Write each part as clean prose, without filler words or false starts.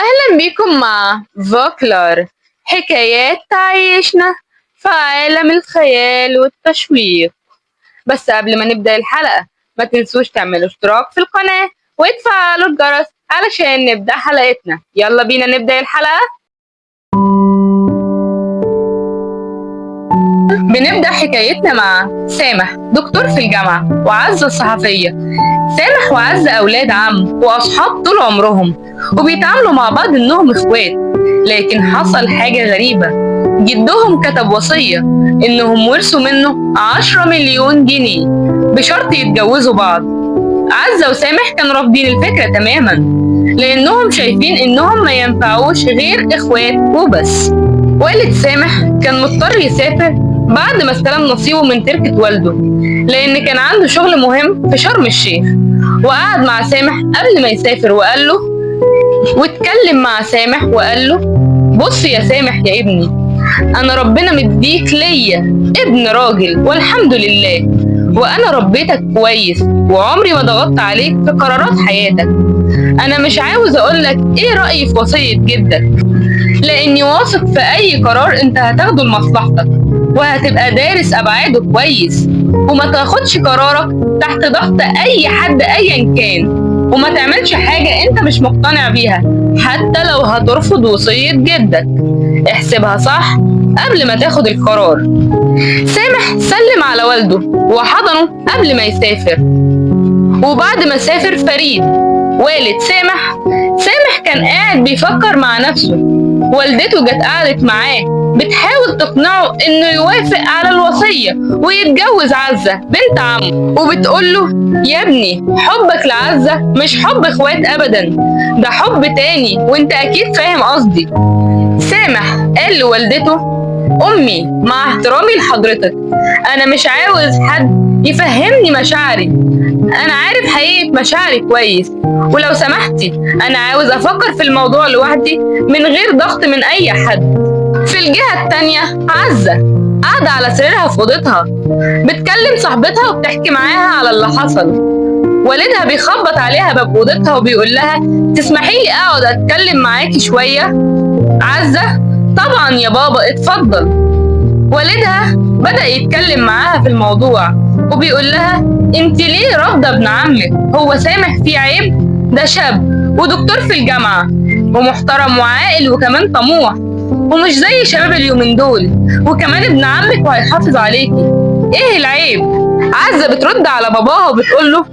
أهلا بيكم مع فوكلور، حكايات تعيشنا في عالم الخيال والتشويق. بس قبل ما نبدأ الحلقة ما تنسوش تعملوا اشتراك في القناة وتفعلوا الجرس علشان نبدأ حلقتنا. يلا بينا نبدأ الحلقة. بنبدأ حكايتنا مع سامح، دكتور في الجامعة، وعزة الصحفية. سامح وعزة أولاد عم وأصحاب طول عمرهم، وبيتعاملوا مع بعض إنهم إخوات. لكن حصل حاجة غريبة، جدهم كتب وصية إنهم ورثوا منه 10 مليون جنيه بشرط يتجوزوا بعض. عزة وسامح كانوا رافضين الفكرة تماما، لأنهم شايفين إنهم ما ينفعوش غير إخوات وبس. والد سامح كان مضطر يسافر بعد ما استلم نصيبه من تركة والده، لأن كان عنده شغل مهم في شرم الشيخ. وقعد مع سامح قبل ما يسافر وقال له، واتكلم مع سامح وقال له: بص يا سامح يا ابني، أنا ربنا مديك ليا ابن راجل والحمد لله، وأنا ربيتك كويس وعمري ما ضغطت عليك في قرارات حياتك. أنا مش عاوز أقولك إيه رأيي في وصية جدك، لأني واثق في أي قرار أنت هتاخده لمصلحتك، وهتبقى دارس أبعاده كويس، وما تاخدش قرارك تحت ضغط أي حد أيا كان، وما تعملش حاجة أنت مش مقتنع بيها حتى لو هترفض وصية جدك. احسبها صح قبل ما تاخد القرار. سامح سلم على والده وحضنه قبل ما يسافر. وبعد ما سافر فريد والد سامح، سامح كان قاعد بيفكر مع نفسه. والدته جت قعدت معاه بتحاول تقنعه انه يوافق على الوصية ويتجوز عزة بنت عمه، وبتقوله: يا ابني حبك لعزة مش حب اخوات ابدا، ده حب تاني وانت اكيد فاهم قصدي. سامح قال لوالدته: امي مع احترامي لحضرتك، انا مش عاوز حد يفهمني مشاعري، انا عارف حقيقة مشاعري كويس، ولو سمحتي انا عاوز افكر في الموضوع لوحدي من غير ضغط من اي حد. في الجهة التانية عزة قاعدة على سريرها في اوضتها بتكلم صاحبتها وبتحكي معاها على اللي حصل. والدها بيخبط عليها باب اوضتها وبيقول لها: تسمحي لي اقعد اتكلم معاكي شوية؟ عزة: طبعا يا بابا اتفضل. والدها بدأ يتكلم معاها في الموضوع وبيقول لها: انت ليه رافضة ابن عمك؟ هو سامح فيه عيب؟ ده شاب ودكتور في الجامعة ومحترم وعاقل وكمان طموح، ومش زي شباب اليومين دول، وكمان ابن عمك وهيحافظ عليكي، ايه العيب؟ عزة بترد على باباها وبتقول له: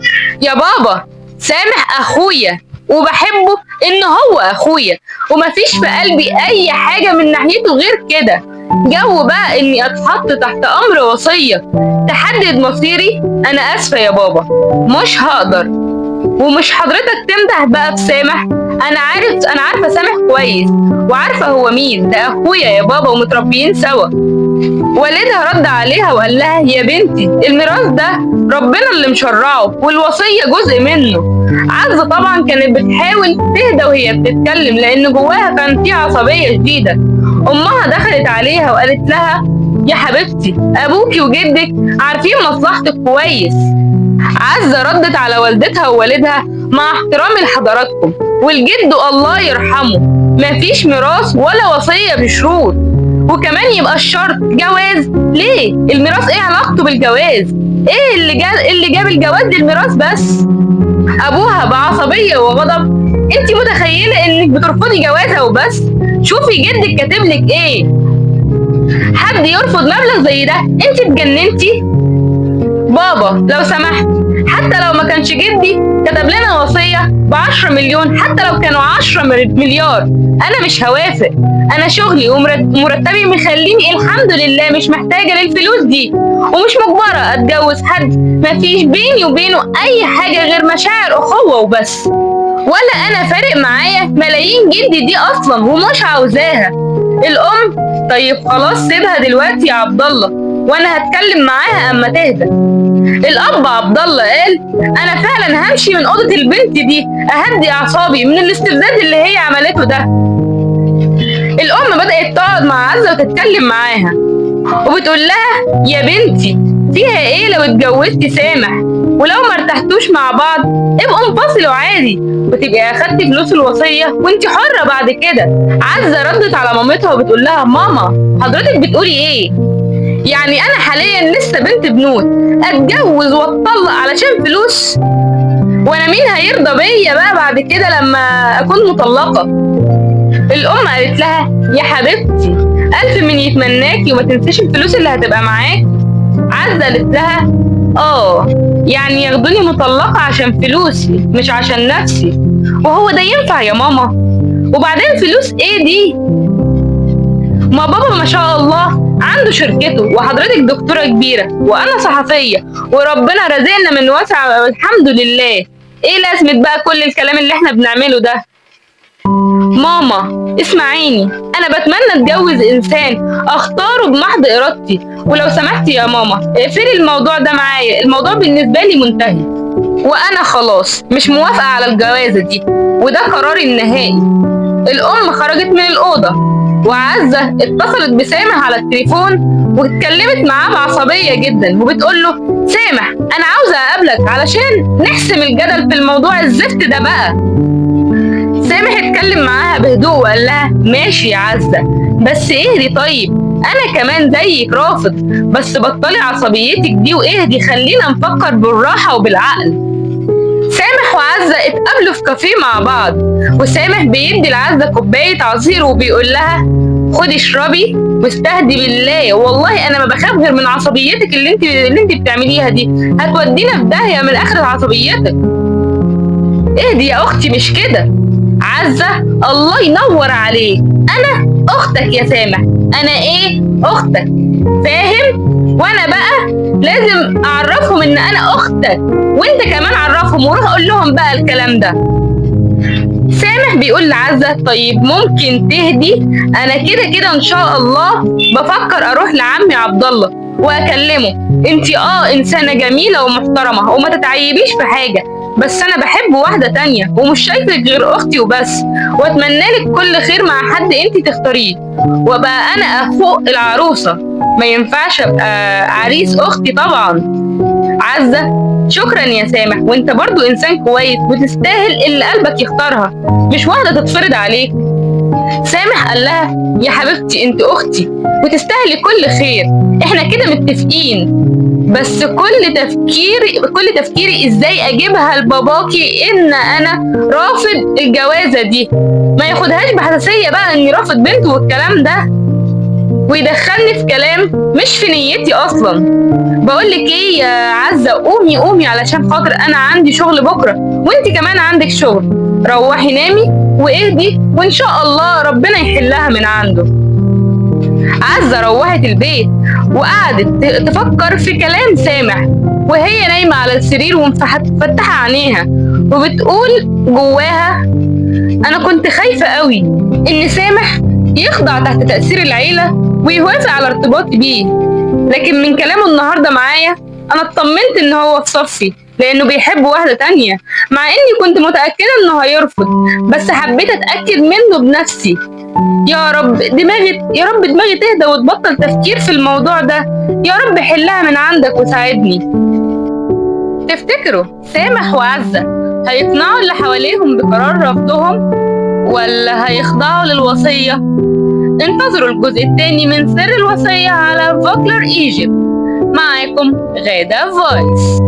يا بابا سامح اخويا وبحبه ان هو اخويا، ومفيش في قلبي اي حاجة من ناحيته غير كده. جو بقى اني اتحط تحت امر وصية تحدد مصيري، انا اسفة يا بابا مش هقدر. ومش حضرتك تمدح بقى في سامح، انا عارفة سامح كويس وعارفة هو مين، ده اخويا يا بابا ومتربيين سوا. والدها رد عليها وقال لها: يا بنتي الميراث ده ربنا اللي مشرعه والوصية جزء منه. عزة طبعا كانت بتحاول تهدى وهي بتتكلم لان جواها كان في عصبية شديدة. امها دخلت عليها وقالت لها: يا حبيبتي ابوكي وجدك عارفين مصلحتك كويس. عزة ردت على والدتها ووالدها: مع احترامي لحضراتكم والجد الله يرحمه، مفيش ميراث ولا وصية بشروط، وكمان يبقى الشرط جواز. ليه؟ الميراث ايه علاقته بالجواز؟ ايه اللي جاب الجواز للميراث بس؟ ابوها بعصبية وغضب: انت متخيلة انك بترفضي جوازها وبس؟ شوفي جدك كاتبلك ايه، حد يرفض مبلغ زي ده؟ انت اتجننتي؟ بابا لو سمحت، حتى لو ما كانش جدي كتب لنا وصية ب10 مليون، حتى لو كانوا 10 مليار أنا مش هوافق. أنا شغلي ومرتبي مخليني الحمد لله مش محتاجة للفلوس دي، ومش مجبرة أتجوز حد مفيش بيني وبينه أي حاجة غير مشاعر أخوة وبس، ولا أنا فارق معايا ملايين جدي دي أصلا ومش عاوزاها. الأم: طيب خلاص سيبها دلوقتي يا عبد الله وأنا هتكلم معاها أما تهدى. الاب عبد الله قال: انا فعلا همشي من اوضه البنت دي اهدي اعصابي من الاستفزاز اللي هي عملته ده. الام بدات تقعد مع عزه وتتكلم معاها وبتقول لها: يا بنتي فيها ايه لو اتجوزتي سامح؟ ولو ما ارتحتوش مع بعض ابقوا انفصلوا عادي، وتبقي اخدتي فلوس الوصية وانت حرة بعد كده. عزة ردت على مامتها وبتقول لها ماما حضرتك بتقولي ايه؟ يعني انا حاليا لسه بنت بنوت، اتجوز واتطلق علشان فلوس؟ وانا مين هيرضى بيا بقى بعد كده لما اكون مطلقة؟ الام قالت لها يا حبيبتي الف من يتمناكي وما تنسيش الفلوس اللي هتبقى معاكي. عزة قالت لها يعني ياخدوني مطلقة عشان فلوسي مش عشان نفسي، وهو ده ينفع يا ماما؟ وبعدين فلوس ايه دي؟ ما بابا ما شاء الله عنده شركته، وحضرتك دكتورة كبيرة، وانا صحفية، وربنا رزقنا من واسع الحمد لله. ايه لازمة بقى كل الكلام اللي احنا بنعمله ده؟ ماما اسمعيني، انا بتمنى اتجوز انسان اختاره بمحض ارادتي، ولو سمحتي يا ماما اقفلي الموضوع ده معايا، الموضوع بالنسبة لي منتهي، وانا خلاص مش موافقة على الجوازة دي، وده قراري النهائي. الام خرجت من الأوضة، وعزة اتصلت بسامح على التليفون واتكلمت معاه بعصبية جدا، وبتقول له سامح انا عاوزة اقابلك علشان نحسم الجدل في الموضوع الزفت ده بقى. سامح اتكلم معاها بهدوء وقال لها ماشي يا عزة، بس اهدي، طيب انا كمان زيك رافض، بس بطلي عصبيتك دي واهدي، خلينا نفكر بالراحة وبالعقل. سامح وعزة اتقابلوا في كافيه مع بعض، وسامح بيدي لعزة كوباية عصير وبيقول لها خدي اشربي واستهدي بالله، والله انا ما بخاف غير من عصبيتك اللي انت بتعمليها دي، هتودينا في داهية من اخر عصبيتك. اهدي يا اختي مش كده. عزة الله ينور عليك، انا اختك يا سامح، انا ايه؟ اختك، فاهم؟ وانا بقى لازم اعرفهم ان انا اختك، وانت كمان عرفهم وروح قول لهم بقى الكلام ده. سامح بيقول لعزة طيب ممكن تهدي، انا كده كده ان شاء الله بفكر اروح لعمي عبد الله واكلمه، انتي انسانة جميلة ومحترمة وما تتعيبيش في حاجة، بس انا بحب واحدة تانية ومش شايفك غير اختي وبس، واتمنى لك كل خير مع حد انتي تختاريه، وابقى انا اخو العروسة، ما ينفعش ابقى عريس اختي طبعا. عزة شكرا يا سامح، وانت برضو انسان كويس وتستاهل اللي قلبك يختارها، مش واحدة تتفرض عليك. سامح قال لها يا حبيبتي انت اختي وتستاهلي كل خير، احنا كده متفقين، بس كل تفكيري ازاي اجيبها لباباكي ان انا رافض الجوازة دي، ما ياخدهاش بحساسية بقى اني رافض بنته والكلام ده، ويدخلني في كلام مش في نيتي اصلا. بقولك ايه يا عزة، قومي قومي علشان خاطر انا عندي شغل بكرة وانت كمان عندك شغل، روحي نامي واهدي وان شاء الله ربنا يحلها من عنده. عزة روحت البيت وقعدت تفكر في كلام سامح وهي نايمة على السرير ومفتحة عينيها، وبتقول جواها انا كنت خايفة قوي ان سامح يخضع تحت تأثير العيلة ويوافق على ارتباطي بيه، لكن من كلامه النهاردة معايا انا اطمنت ان هو في صفي لانه بيحب واحدة تانية، مع اني كنت متأكدة انه هيرفض، بس حبيت اتأكد منه بنفسي. يا رب دماغي تهدى وتبطل تفكير في الموضوع ده، يا رب حلها من عندك وساعدني. تفتكروا سامح وعزة هيقنعوا اللي حواليهم بقرار رفضهم ولا هيخضعوا للوصية؟ انتظروا الجزء الثاني من سر الوصية على فوكلور ايجيبت. معاكم غادة فويس.